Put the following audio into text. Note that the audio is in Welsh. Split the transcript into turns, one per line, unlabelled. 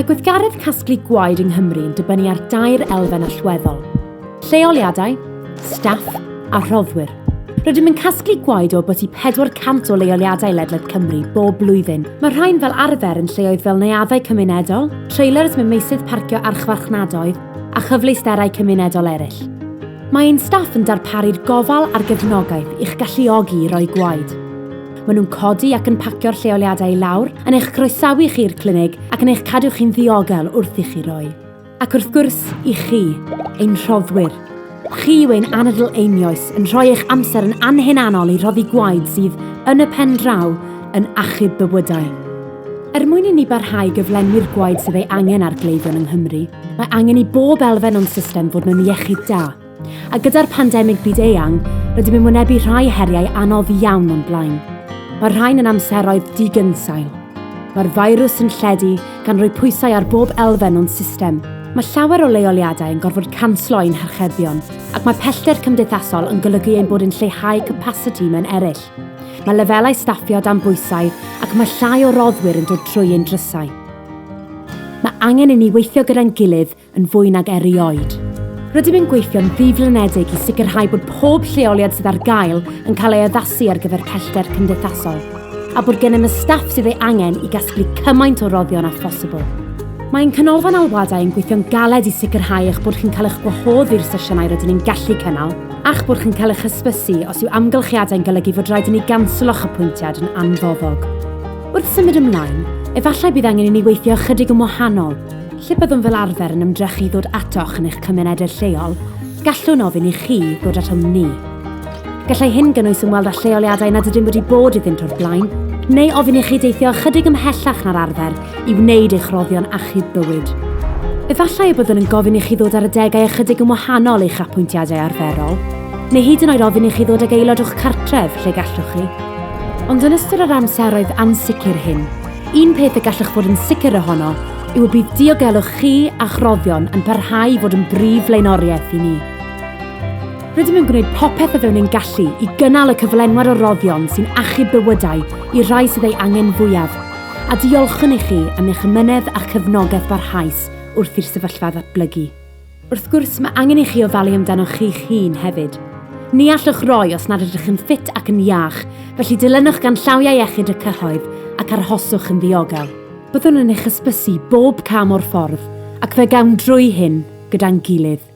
Mae gweithgaredd casglu gwaed yng Nghymru yn dibynnu ar dair elfen allweddol, lleoliadau, staff a rhoddwyr. Rydym yn casglu gwaed o byti 400 o leoliadau ledled Cymru bob blwyddyn. Mae rhain fel arfer yn lleoedd fel neuaddau cymunedol, trailers mewn meysydd parcio archfarchnadoedd a chyfleusterau cymunedol eraill. Mae ein staff yn darparu'r gofal a'r gefnogaeth i'ch galluogi i roi gwaed. Maen nhw'n codi ac yn pacio'r lleoliadau i lawr, yn eich croesawu chi i'r clinig ac yn eich cadw chi'n ddiogel wrth i chi roi. Ac wrth gwrs, i chi, ein rhoddwyr. Chi yw ein anadl einioes, yn rhoi eich amser yn anhunanol i roddi gwaed sydd, yn y pen draw, yn achub bywydau. Er mwyn i ni barhau i gyflenwi'r gwaed sydd ei angen ar gleifion yng Nghymru, mae angen i bob elfen o'n system fod mewn iechyd da. A gyda'r pandemig byd-eang, rydym yn wynebu rhai heriau anodd iawn o'n blaen. Mae'r rhain yn amseroedd digynsail. Mae'r feirws yn lledu, gan roi pwysau ar bob elfen o'n system. Mae llawer o leoliadau yn gorfod canslo ein harchebion, ac mae pellter cymdeithasol yn golygu ein bod yn lleihau capasiti mewn eraill. Mae lefelau staffio dan bwysau ac mae llai o roddwyr yn dod trwy ein drysau. Mae angen i ni weithio gyda'n gilydd yn fwy nag erioed. Rydym yn gweithio'n ddiflinedig i sicrhau bod pob lleoliad sydd ar gael yn cael ei addasu ar gyfer pellter cymdeithasol, a bod gennym y staff sydd ei angen i gasglu cymaint o roddion â phosibl. Mae ein canolfan alwadau yn gweithio'n galed i sicrhau eich bod chi'n cael eich gwahodd i'r sesiynau rydyn ni'n gallu cynnal, a'ch bod chi'n cael eich hysbysu os yw amgylchiadau'n golygu fod rhaid i ni ganslo'ch apwyntiad yn anfoddog. Wrth symud ymlaen, efallai bydd angen i ni weithio ychydig yn wahanol. Lle byddwn fel arfer yn ymdrechu i ddod atoch yn eich cymunedau lleol, gallwn ofyn i chi ddod atom ni. Gallai hyn gynnwys ymweld â lleoliadau nad ydym wedi bod iddynt o'r blaen, neu ofyn i chi deithio ychydig ymhellach na'r arfer i wneud eich rhoddion achub bywyd. Efallai y byddwn yn gofyn i chi ddod ar adegau ychydig yn wahanol i'ch apwyntiadau arferol, neu hyd yn oed ofyn i chi ddod ag aelod o'ch cartref lle gallwch chi. Ond yn ystod yr amseroedd ansicr hyn, Un peth y gallwch fod yn sicr ohono yw y bydd diogelwch chi a'ch rhoddion yn parhau i fod yn brif flaenoriaeth i ni. Rydym yn gwneud popeth o fewn ein gallu i gynnal y cyflenwad o roddion sy'n achub bywydau i'r rhai sydd ei angen fwyaf, a diolchwn i chi am eich amynedd a'ch cefnogaeth barhaus wrth i'r sefyllfa ddatblygu. Wrth gwrs, mae angen i chi ofalu amdanoch chi'ch hun hefyd. Ni allwch roi os nad ydych yn ffit ac yn iach, felly dilynwch ganllawiau iechyd y cyhoedd ac arhoswch yn ddiogel. Byddwn yn eich hysbysu bob cam o'r ffordd, ac fe gawn drwy hyn gyda'n gilydd.